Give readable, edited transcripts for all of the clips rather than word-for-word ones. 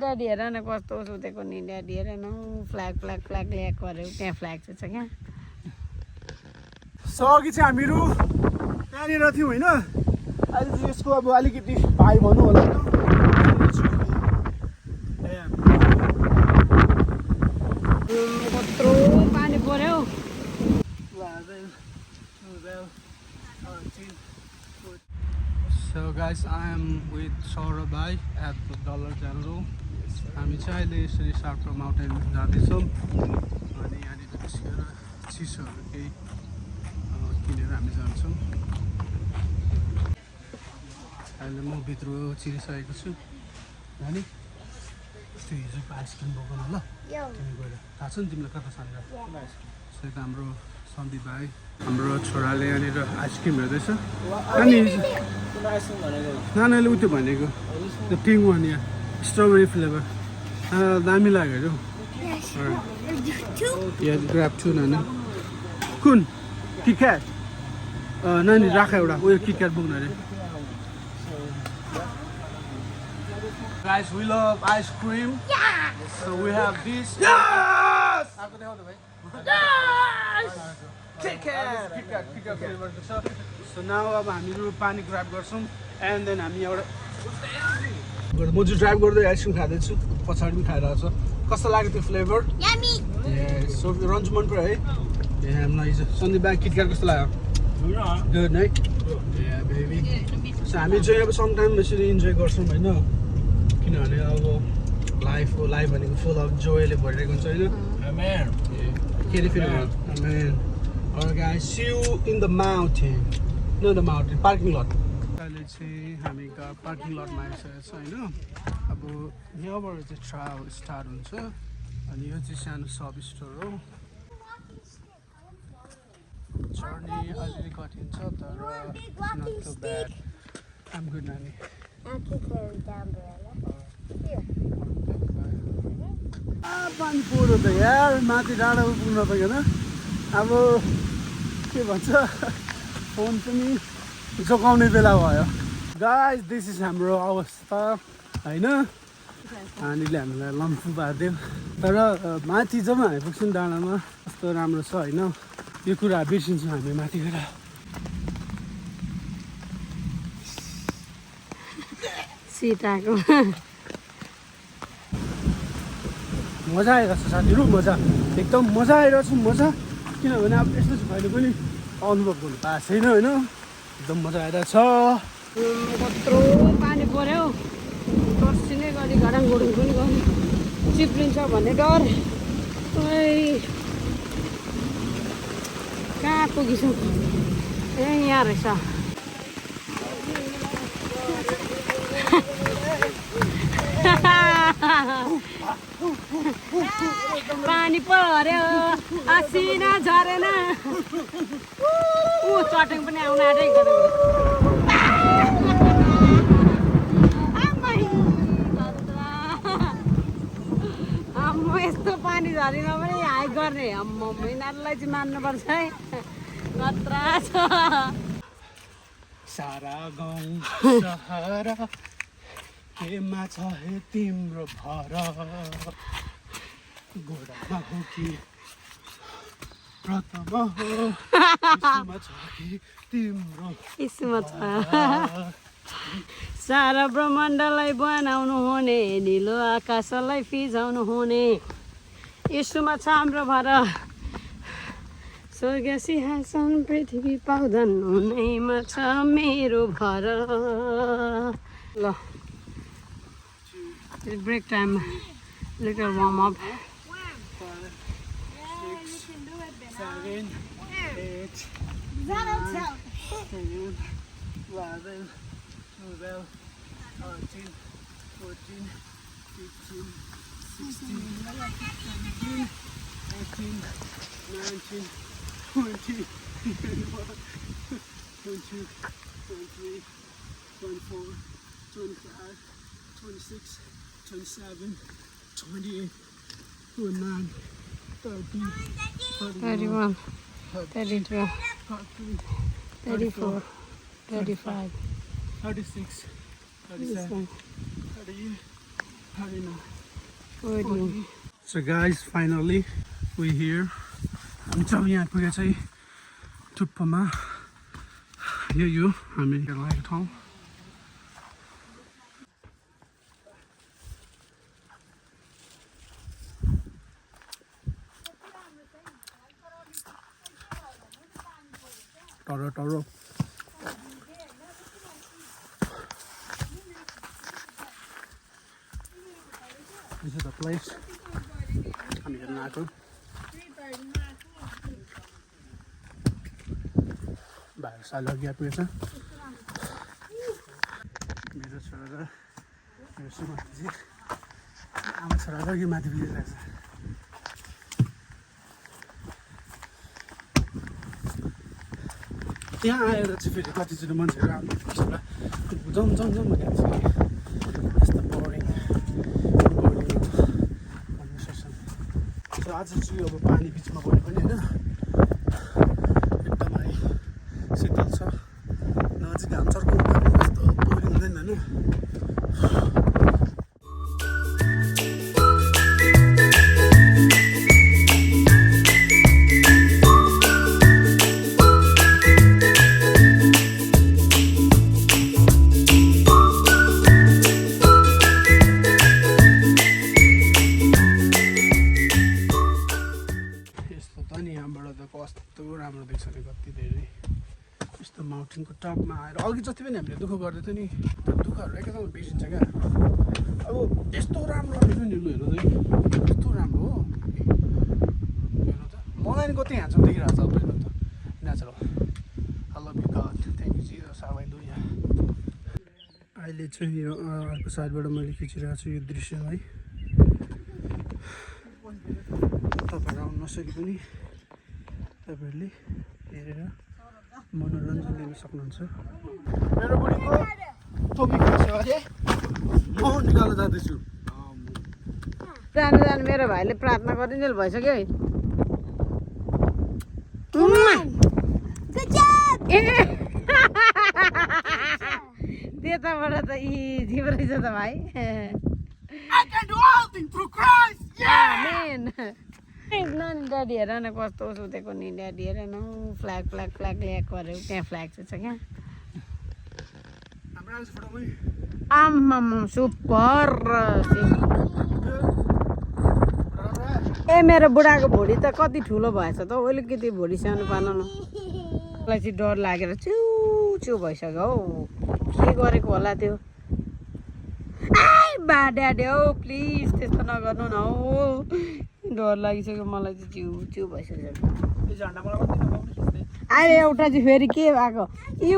Daddy हेर न कस्तो सुतेको नि ड्याडी हेर न फ्ल्याग फ्ल्याग फ्ल्याग ल्याएको अरे त्यहाँ फ्ल्याग चाहिँ छ क्या अघि चाहिँ हामीहरू त्यहाँनिर थियौँ होइन अहिले चाहिँ यसको अब अलिकति भाइ भनौँ होला कत्रो पानी पर्यो So guys, I am with Saurabh bhai at the Dollar General. हामी चाहिँ अहिले यसरी सार्पर माउन्टेन जाँदैछौँ अनि यहाँनिर निस्केर चिसोहरू केही किनेर हामी जान्छौँ अहिले म भित्र चिरिसकेको छु अनि त्यो हिजोको आइसक्रिम बोकाउनु ल तिमी गएर थाहा छ नि तिमीलाई कता सान्छ सो त हाम्रो सन्दीप भाइ हाम्रो छोराले यहाँनिर आइसक्रिम हेर्दैछ अनि नानाले उत्यो भनेको त्यो पिङ वान यहाँ स्ट्रबेरी फ्लेभर दामी लाग्यो अरे ग्राब टु नानी कुन किटक्याट नानी राख एउटा उयो किटक्याट बोक्नु अरे Guys, we love ice cream. Yeah. So we have this. Yes. Yes. KitKat flavor छ. So now अब हामीहरु पानी ग्राब गर्छौं and then हामी एउटा म चाहिँ ड्राइभ गर्दै आइसक्रिम खाँदै छु पछाडी पनि खाइरहेको छ कस्तो लाग्यो त्यो फ्लेभर यम्मी सो रन्जु मन पर्यो है यहाँ नाइस सन्दीप भाइ किटक्याट कस्तो लाग्यो गुड है या बेबी सो हामी चाहिँ अब सम टाइम यसरी इन्जोय गर्छौं हैन किनभने अब लाइफ भनेको फुल अफ जोयले भरिरहेको हुन्छ हैन आमेन के रे फेरि आमेन Alright guys, see you in the mountain. No, the mountain, parking lot. अहिले चाहिँ हामी पार्किङ लटमा आइसकेको छ होइन अब यहाँबाट चाहिँ ट्राभल स्टार्ट हुन्छ अनि यो चाहिँ सानो सब स्टोर हो जर्नी अलिअलि कठिन छ तर not too bad. I'm good नानी पानी पुग्नु त यार माथि डाँडा पुग्नु पुगेन अब के भन्छ फोन पनि जोगाउने बेला भयो गाइस दिस इज हाम्रो अवस्था होइन पानीले हामीलाई लम्फु पारिदियो तर माथि जब हामी पुग्छौँ डाँडामा कस्तो राम्रो छ होइन यो कुरा बिर्सिन्छौँ हामी माथि गएर सिटाको मजा आइरहेको छ साथीहरू मजा एकदम मजा आइरहेको छ मजा किनभने अब यस्तो मैले पनि अनुभव गर्नु पाएको छैन होइन एकदम मजा आइरहेछ कत्रो पानी पर्यो तर्सिने गरी घडाङ गुडुङ पनि गर्नु चिप्लिन्छ भन्ने डर कहाँ पुगिसौँ ए यहाँ रहेछ पानी पर्यो असिना झरेन ऊ चट्याङ पनि आउन आँटै गरेको अम्म यस्तो पानी झरीमा पनि हाइक गर्ने अम्म यिनीहरूलाई चाहिँ मान्नुपर्छ है खतरा छ सारा गाउँ सहर केमा छ हे तिम्रो भर गोडामा हो कि व्रतमा हो इसमा छ कि तिम्रो इसमा छ सारा ब्रह्माण्डलाई बनाउनु हुने निलो आकाशलाई फिजाउनु हुने यसुमा छ हाम्रो भर स्वर्ग सिंहासन पृथ्वी पाउँछन् हुनैमा छ मेरो भर ल break time, little warm up. 5, 6, 7, 8, 9, 10, 11, 12, 13, 14, 15, 16, 17, 18, 19, 20, 21, 22, 23, 24, 25, 26, 27, 28, 29, 30, 31, 32, 34, 35, 36, 37, 38, So guys, finally we here. हामी चाहिँ यहाँ पुगे चाहिँ टुप्पोमा यो हामी लागेको ठाउँ टाढो This is the place हामी हेर्न आएको बाहिर साल अघि आइपुगेछ मेरो छोरा र मेरो श्रीमती आमा छोरा र अघि माथि पुगिरहेछ यहाँ आएर चाहिँ फेरि कतिचोटि मान्छेहरू आउनु जाउँ भनिरहेको छ यस्तो बोरिङ भन्ने सेसन सो आज चाहिँ अब पानी बिचमा गयो पनि होइन एकदमै शीतल छ नजिक घाम चर्को यस्तो बोरिङ हुँदैन होइन माउन्टेनको टपमा आएर अघि जति पनि हामीले दुःख गर्दै थियो नि त्यो दुःखहरू एकैतालमा बिर्सिन्छ क्या अब यस्तो राम्रो रहेछ नि लु हेर्नु चाहिँ यस्तो राम्रो हो हेर्नु त मलाई नि कति ह्यान्डसम देखिरहेको छ अब त natural I love you god thank you Jesus hallelujah अहिले चाहिँ यो अर्को साइडबाट मैले खिचिरहेको छु यो दृश्य है तपाईँहरू आउनु नसके पनि तपाईँहरूले हेरेर मनोरञ्जन लिन सक्नुहुन्छ मेरो बुढीको टोपी खस्यो अरे म निकाल्न जाँदैछु जानु मेरो भाइले प्रार्थना गरिदिन्जेल भइसक्यो है त्यताबाट त इजी रहेछ त भाइ ड्याडी हेर न कस्तो सुतेको नि ड्याडी हेर न फ्ल्याग ल्याएको अरे त्यहाँ फ्ल्याग चाहिँ छ क्या आम्मामा सुपर ए मेरो बुढाको भुँडी त कति ठुलो भएछ त अलिकति भुँडी सानो पार्न न मलाई चाहिँ डर लागेर च्यु भइसक्यो हौ के गरेको होला त्यो बा ड्याडी हौ प्लिज त्यस्तो नगर्नु न हौ डर लागिसक्यो मलाई चाहिँ च्यु भइसक्यो अहिले एउटा चाहिँ फेरि के भएको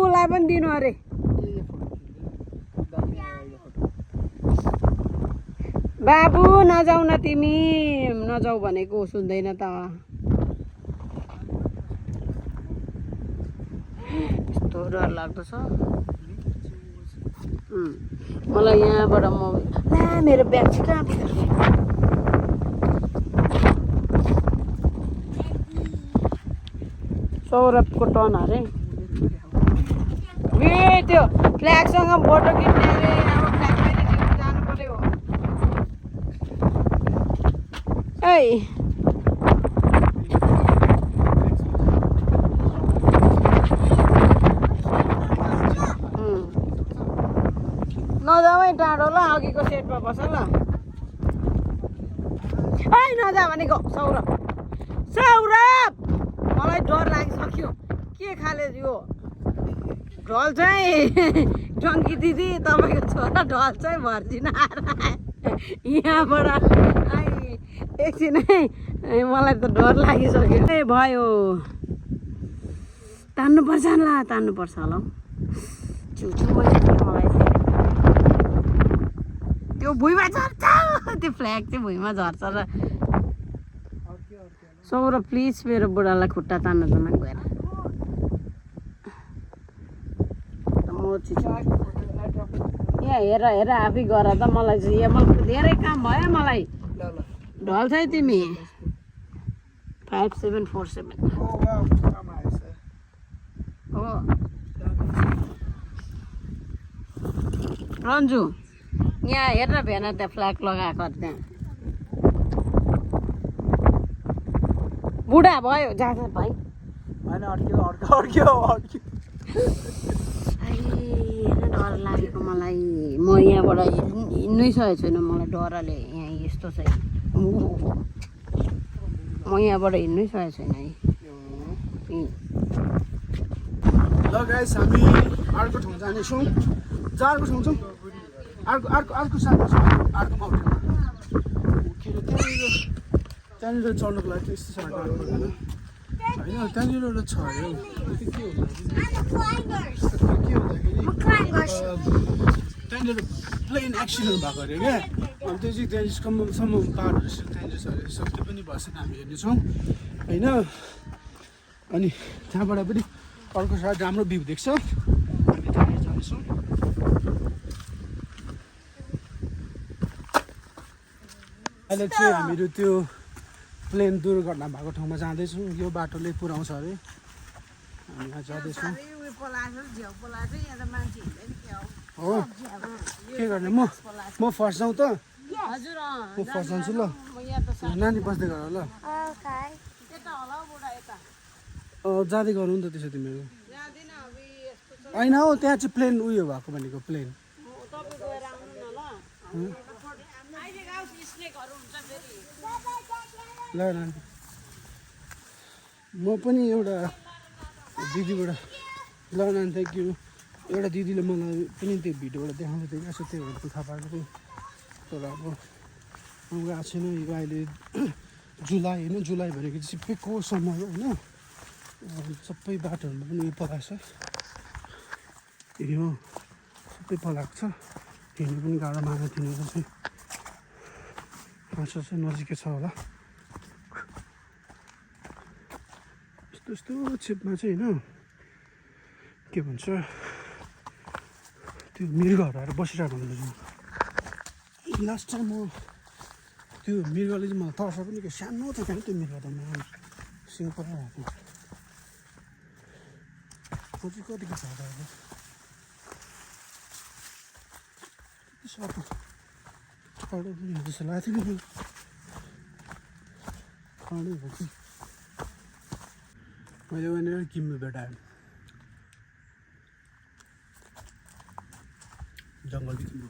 उसलाई पनि दिनु अरे बाबु नजाऊ न तिमी नजाऊ भनेको सुन्दैन त यस्तो डर लाग्दो छ मलाई यहाँबाट म मेरो ब्याग चाहिँ कहाँ बिर्सेँ सौरभको टर्न अरे ए त्यो फ्ल्यागसँग फोटो खिच्ने अरे अब फ्ल्याग जानु पर्यो है नजाऊ है टाढो ल अघिको सेटमा बस ल है नजा भनेको सौरभ मलाई डर लागिसक्यो के खाले यो ढल चाहिँ टङ्की दिदी तपाईँको छोरा ढल चाहिँ भर्जिन आएर यहाँबाट एकछिन है मलाई त डर लागिसक्यो ए भयो तान्नुपर्छ होला छुछु मलाई त्यो भुइँमा झर्छ त्यो फ्ल्याग चाहिँ भुइँमा झर्छ र सौरभ प्लिज मेरो बुढालाई खुट्टा तान्न गएर म यहाँ हेर आफै गर त मलाई चाहिँ यहाँ धेरै काम भयो मलाई ढल्छ है तिमी 5747 हो रन्जु यहाँ हेरेर भेन त्यहाँ फ्ल्याग लगाएको त्यहाँ बुढा भयो जाँदा भाइ डर लागेको मलाई म यहाँबाट हिँड्नै सकेको छैन मलाई डरले यहाँ यस्तो चाहिँ म यहाँबाट हिँड्नै सकेको छैन है ल गाइस हामी अर्को ठाउँ जानेछौँ जहाँ अर्को ठाउँ छौँ अर्को साथमा छ अर्को माउन्टेनमा किन त्यहाँनिर चढ्नुको लागि यस्तो साह्रो गाह्रो पर्दैन होइन त्यहाँनिर एउटा छ अरे के त्यहाँनिर प्लेन एक्सिडेन्ट भएको अरे क्या अनि त्यो चाहिँ त्यहाँसम्म पाहाडहरू त्यहाँनिर छ अरे त्यो पनि भएपछि हामी हेर्नेछौँ होइन अनि त्यहाँबाट पनि अर्को साइड राम्रो भ्यू देख्छ हामी त्यहाँ जानेछौँ अहिले चाहिँ हामीहरू त्यो प्लेन दुर्घटना भएको ठाउँमा जाँदैछौँ यो बाटोले पुऱ्याउँछ अरे हामी यहाँ जाँदैछौँ हो के गर्ने म फर्स्ट जाउँ त म फर्स्ट जान्छु ल नानी बस्दै गर ल जाँदै गरौँ नि त त्यसो तिमीहरू होइन हौ त्यहाँ चाहिँ प्लेन उयो भएको भनेको प्लेन ल नानी म पनि एउटा दिदीबाट ल नानी थ्याङ्क यू एउटा दिदीले मलाई पनि त्यो भिडियोबाट देखाउँदै थियो क्या त्यही भएर थाहा पाएको थिएँ तर अब गएको छैन यो अहिले जुलाई होइन जुलाई भनेको चाहिँ सिप्पैको समय हो होइन सबै बाटोहरूमा पनि उयो पलाएको छ यो सबै पलाएको छ हिँड्नु पनि गाह्रो मागातिर चाहिँ माछा चाहिँ नजिकै छ होला यस्तो यस्तो छेपमा चाहिँ होइन के भन्छ त्यो मृगहरू आएर बसिरहेको हुन्छ लास्ट टाइम म त्यो मृगले चाहिँ मलाई तर्स पनि के सानो थियो क्या त्यो मृग त म सिङ पराइरहेको थिएँ चाहिँ कतिको छ अब सर्ट खडो पनि जस्तो लागेको थियो नि खडै हो कि मैले भनेर किम्बु भेटाएँ जङ्गल किम्बु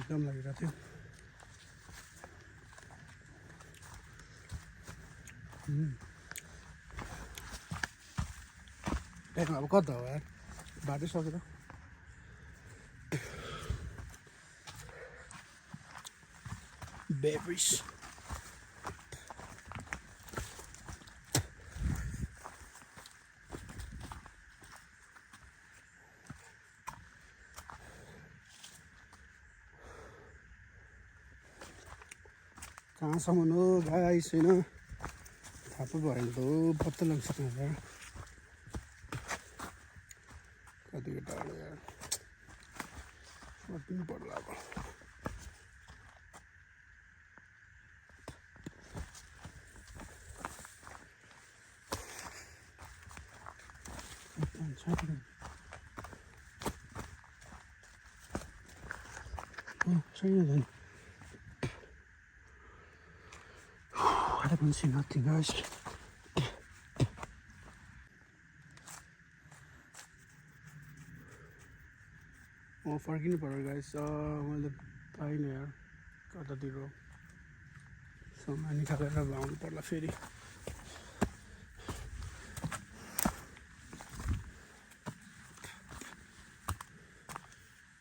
एकदम लागिरहेको थियो टाइम अब कता हो यार बाटै सकेर बेबरिस कहाँसम्म हो गाइस होइन थाहा पो भयो त हो पत्ता लाग्छ कहाँबाट कतिको टाढो यार फर्किनु पर्ला अब छैन झन् I haven't seen nothing, guys. Oh, फर्किनु पर्यो guys. मैले पाइनँ यार कतातिर सामान निकालेर आउनु पर्ला फेरि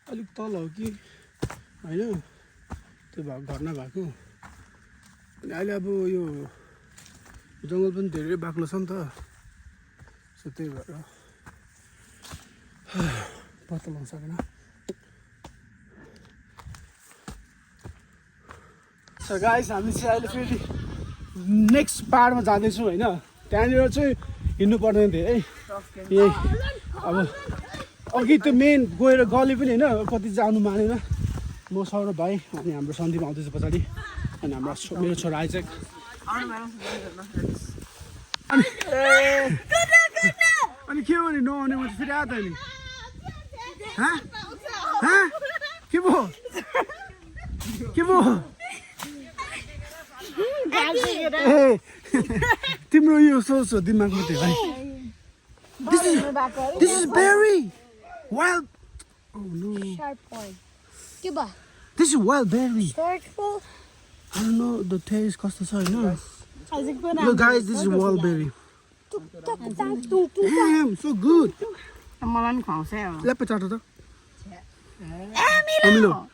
अलिक तल हो कि होइन त्यो भएको घटना भएको अनि अहिले अब यो जङ्गल पनि धेरै बाक्लो छ नि त सो त्यही भएर पत्ता लगाउन सकेन सो गाइस हामी चाहिँ अहिले फेरि नेक्स्ट पाहाडमा जाँदैछौँ होइन त्यहाँनिर चाहिँ हिँड्नु पर्दैन धेरै यही अब अघि त्यो मेन गएर गली पनि होइन कति जानु मानेन म सौरभ भाइ अनि हाम्रो सन्दीप आउँदैछ पछाडि अनि हाम्रो मेरो छोरा आइजेक अनि के भने नआउने म फेरि आयो त नि के भयो तिम्रो यो सोच हो दिमागमा थियो भाइ This is berry. Wild. Oh no. Sharp point. Cuba. This is wild berry. Circle. I don't know the taste कस्तो छ हैन. Look guys, this is wild berry. Damn, so good. मलाई नि खुवाउँछ है अब Let me try it. Emilio.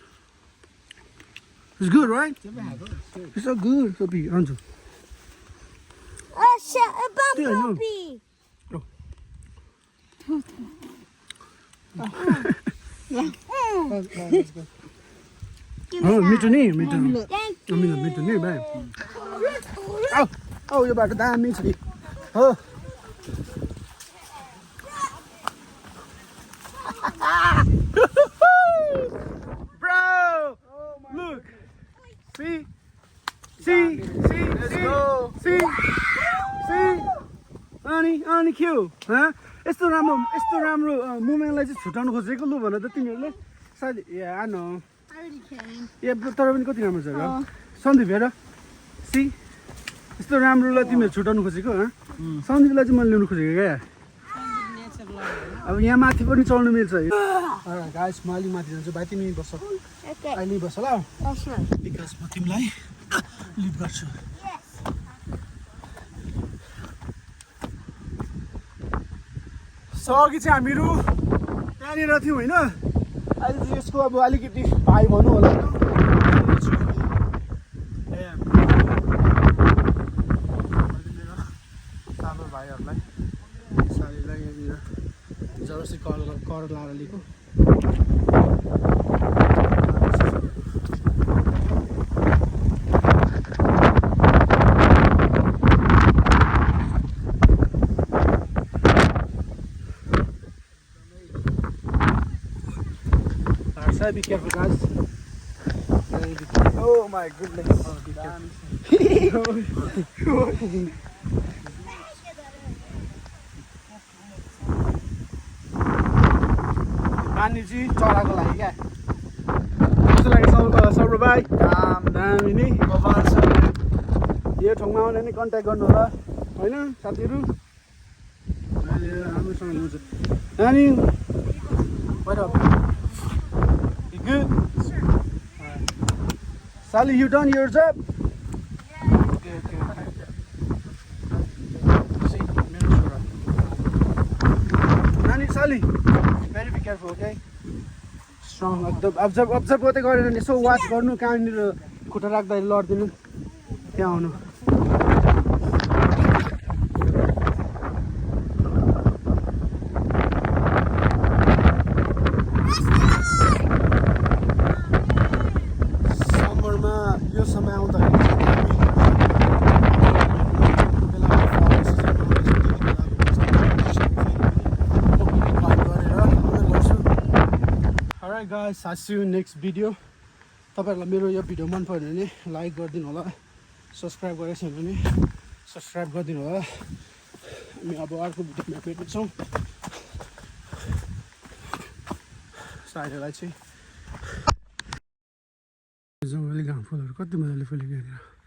It's good, right? It's so good. So be Anju. A bumblebee. Oh, me too, me too. Thank I mean, me too, man. Oh, you're about to die, me too. Oh. Bro, look. See? Let's go. See? Ani क्यों? Huh? यस्तो राम्रो मुभमेन्टलाई चाहिँ छुटाउनु खोजेको लु भन त तिमीहरूले सायद I know. तर पनि कति राम्रो छ र सन्दीप हेर सी यस्तो राम्रोलाई तिमीहरू छुटाउनु खोजेको सन्दीपलाई चाहिँ मैले ल्याउनु खोजेको क्या अब यहाँ माथि पनि चढ्नु मिल्छ गाइस म अलिक माथि जान्छु भाइ तिमी बस्छ अहिले बस्छ ल विकास म तिमीलाई लिड गर्छु अघि चाहिँ हामीहरू त्यहाँनिर थियौँ होइन अहिले चाहिँ यसको अब अलिकति भाइ भनौँ होला सानो भाइहरूलाई सालीलाई यहाँनिर जबरजस्ती कर लाएर लिएको Be careful, guys. Oh my goodness. Oh, be careful. पानी चाहिँ चराको लागि क्या कस्तो लाग्यो सौर भाइ दामी नि यो ठाउँमा आउने नि कन्ट्याक्ट गर्नु होला होइन साथीहरू अहिले राम्रोसँग ल्याउँछ नानी Good. Sally, you done your job? Okay. See, Nani, Sally, very be careful, okay? Strong. Observe गर्दै गरेर नि यसो वाच गर्नु कहाँनिर खुट्टा राख्दा लड्दिनु त्यहाँ आउनु guys, I'll see you in next video. तपाईहरुलाई मेरो यो भिडियो मन पर्यो भने लाइक गरिदिनु होला सब्स्क्राइब गरेको छैन भने सब्स्क्राइब गरिदिनु होला हामी अब अर्को भिडियोमा भेट्छौँ साथीहरुलाई चाहिँ जङ्गली घाम फुलहरु कति मजाले फुलेको हेरेर